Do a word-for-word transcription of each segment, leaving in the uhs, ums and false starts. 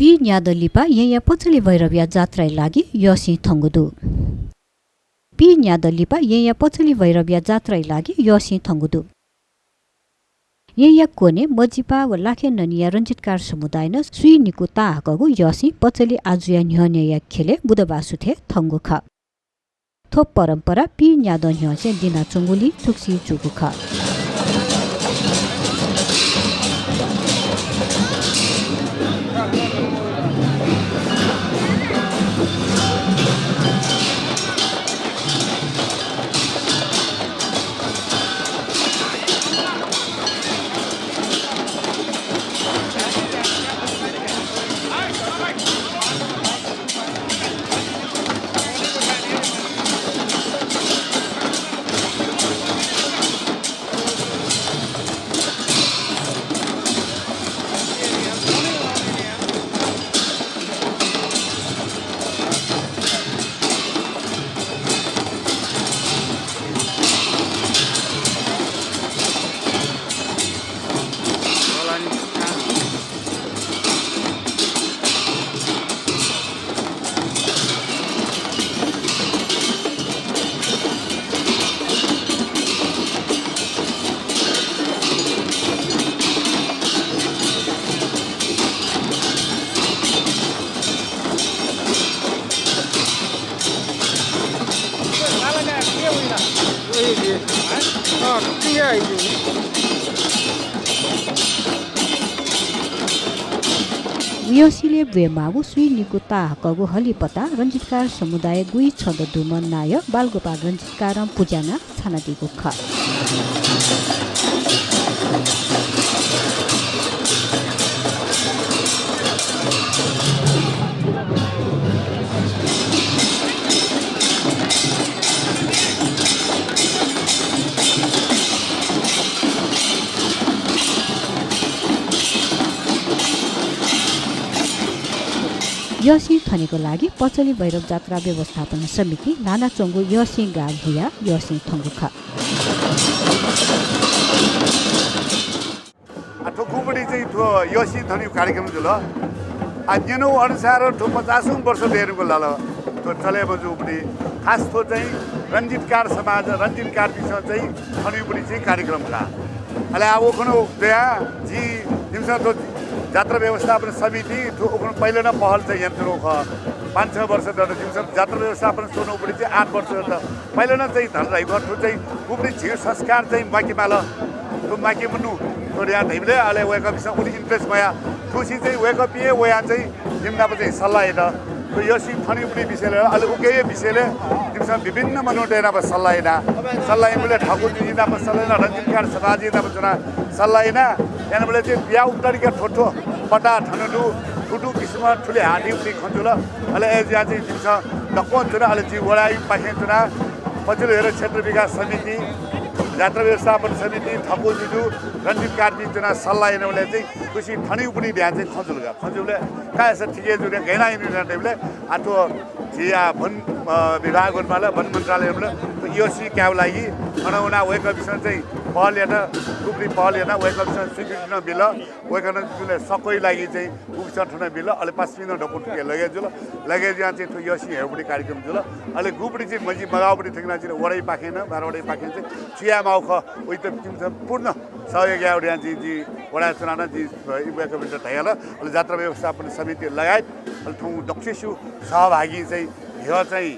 पीन्यादँ लिपा येँया पचली भैरवया जात्राया लागि यःसिं थंगु दु। पीन्यादँ लिपा येँया पचली भैरवया जात्राया लागि यःसिं थंगु दु। येँया क्वने मजिपा व लाखे ननिया रञ्जितकार समुदायनं स्वीनिकू ताःहाकःगु यःसिं पचली आजुया न्ह्यःनेया ख्यलय् बुधबार सुथय् थंगु खः। थ्व परम्परा पीन्यादँ न्ह्यःने दिनाच्वंगुलिं थुगुसी जूगु खः। यःसिलय् ब्वयेमाःगु स्वीनिकू ताःहाकःगु हलिपता रञ्जितकार समुदाय गुइछदँ दुम्ह नायः बालगोपाल रञ्जितकारं पुज्यानाः छानादीगु खः। यःसिं थनेगु लागि पचली भैरव जात्रा व्यवस्थापन समिति ल्हानाच्वंगु यःसिं गाः हुयाः यःसिं थंगु खः। आ, थ्व गुबलय् चाहिँ थ्व यःसिं थनेगु कार्यक्रम जुल। आ, न्यनागु अनुसार थ्व पचासौं वर्ष दयेधुंकल लाल। थ्व चले मजूगुबलय् खास थ्व चाहिँ रञ्जितकार समाज, रञ्जितकारपिन्सं चाहिँ थनेगुबलय् चाहिँ कार्यक्रम का। अले आ, उखुन्हु जुयाः जि, जिमिसं थ्व जात्रा व्यवस्थापन समिति थ्व उखुन्हु पहिला नं पहल चाहिँ यानाच्वनागु खः। पाँच छ वर्ष दत जिमिसं जात्रा व्यवस्थापन स्वनागुबलय् चाहिँ आठ वर्ष दत। पहिला नं चाहिँ धल धाइगु खः, थ्व चाहिँ गुबलय् झीगु संस्कार चाहिँ म्वाके माल। थ्व म्वाके मनु, थ्व र्या धइबलय् अले वय्कःपिन्सं उलि interest मयाः। थुसी चाहिँ वय्कःपिं हे वयाः चाहिँ जिमि नाप चाहिँ सल्लाह यात। थ्व यःसिं थनेगुबलय् विषयलय्, अले उकिया विषयलय् जिमिसं विभिन्न मनूतय् नाप सल्लाह याना। सल्लाह यानाबलय् ठाकुरजुजुं नाप सल्लाह याना, रञ्जितकार समाजं नाप च्वना सल्लाह याना। यानाबलय् चाहिँ पिया उत्तरिका थ्व थ्व पता थन दु, थुथु किसिमं थुलि हाथी उलि खँ जुल। अले अय् जुयाः चाहिँ जिमिसं दक्वं च्वना, अले जि वडायुपाखें च्वना, पछिल्लो हेर क्षेत्र विकास समिति, जात्रा व्यवस्थापन समिति, ठाकुरजुजु, रञ्जितकारपिं च्वनाः सल्लाह यानाबलय् चाहिँ थुसी थनेगुबलय् ध्यान चाहिँ खँ जुल का। खँ जुलय् का याःसा ठीक हे जुल, गय् याना यानातःबलय् आ थ्व झी आ वन, अ, विभाग वनेमाल, वन मन्त्रालय वनेमाल, थ्व यःसिं कायेगु लागि अन वनाः वय्कःपिन्सं चाहिँ पहल यात, गुबलय् पहल यानाः वय्कःपिन्सं स्वीकृति नं बिल। वय्कलं जुजुं सकसिया लागि चाहिँ गुबलय् थन बिल, अले पासापिं नं दक्व थुकी लगे जुल। लगे जुयाः चाहिँ थ्व यःसिं हयेगुबलय् कार्यक्रम जुल। अले गुबलय् चाहिँ मजि मगाःगुबलय् थुकी नं चाहिँ वडायुपाखें नं, बाह्र वडायुपाखें चाहिँ छु यायेमाःगु खः, वइत जिमिसं पूर्ण सहयोग यायेगु यानाः जिं, जिं वडाय् च्वनाः नं जिं, अ, वय्कःपिन्त धयाहल। अले जात्रा व्यवस्थापन समिति लगायत अले थौं दक्वसिया सहभागी चाहिँ न्ह्यः चाहिँ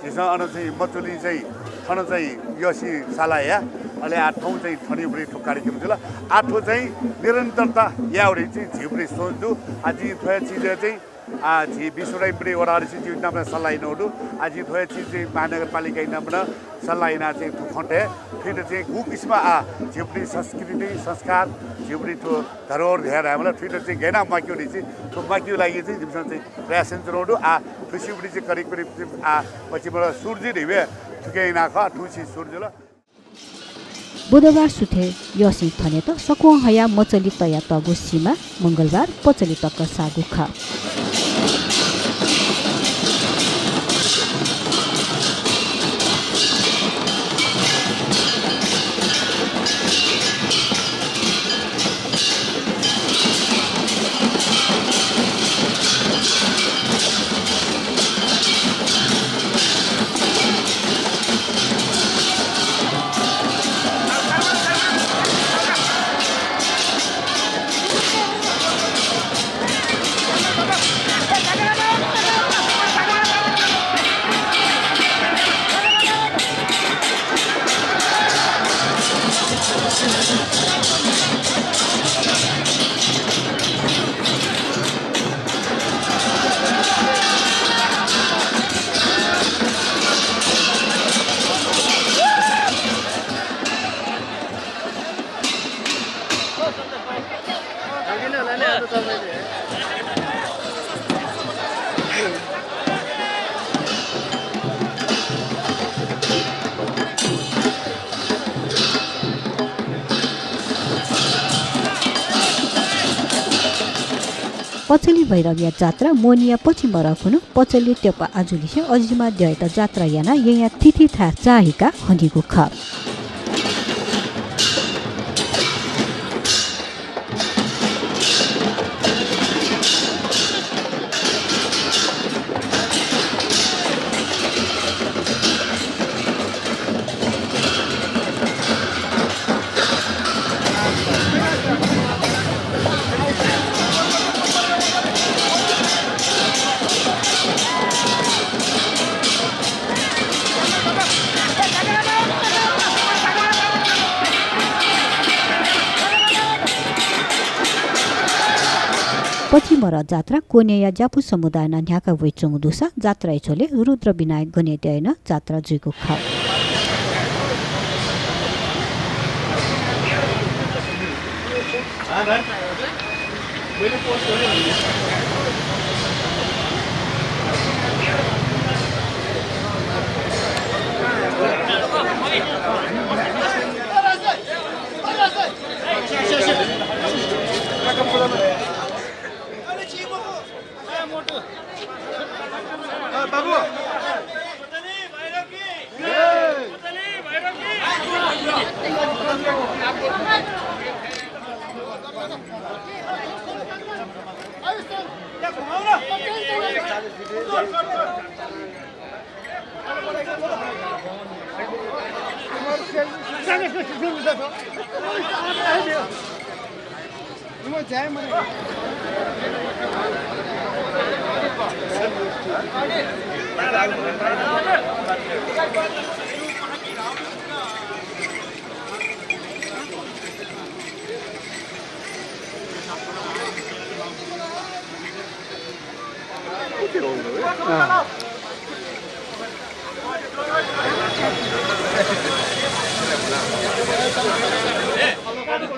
झीसं अन चाहिँ मचुलिं चाहिँ थन चाहिँ यःसिं साला हया। अले आ थौं चाहिँ थनेगुबलय् थ्व कार्यक्रम जुल। आ थ्व चाहिँ निरन्तरता यायेगुबलय् चाहिँ झीगुबलय् सोच दु। आ जिं थ्व हे चिजय् चाहिँ आ झी बिस वडायुबलय् वडा अध्यक्ष ज्यूपिं नाप सल्लाह यानागु दु। आ जिं थ्व हे चिज चाहिँ महानगरपालिकाया नाप नं सल्लाह यानाः चाहिँ थ्व खँ तये। थुइत चाहिँ गु किसिमं आ झीगुबलय् संस्कृति, संस्कार, झीगुबलय् थ्व धरोहर धयाः धायेमाल, थुइत चाहिँ गय् यानाः म्वाकेगु दइ चाहिँ, थ्व म्वाकेगु लागि चाहिँ जिमिसं चाहिँ प्रयास यानाच्वनागु दु। आ थुसिगुबलय् चाहिँ करिब करिब आ पछिमला सुरु जुइ धइबलय् थुकी याना खः, थुसी सुरु जुल। बुधबार सुथय् यःसिं थनेत सक्वं हयाः मचलि तयातःगु सिमा मंगलबार पचलि तक साःगु खः। पचली भैरवया जात्रा मोहनीया पछिमरः खुन्हु पचली त्यपा आजुलिसे अजिमा द्यःयात जात्रा यानाः येँया थीथी थाय् चाःहिकाः हनीगु खः। पछिमरः जात्रा क्वनेया ज्यापु समुदायं न्ह्याका वइच्वंगु दुसा जात्राया झ्वलय् रुद्र विनायक गनेद्यःया नं जात्रा जुइगु खः।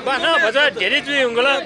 बाखं भचा धेरै जुइ हुँगल। अँ।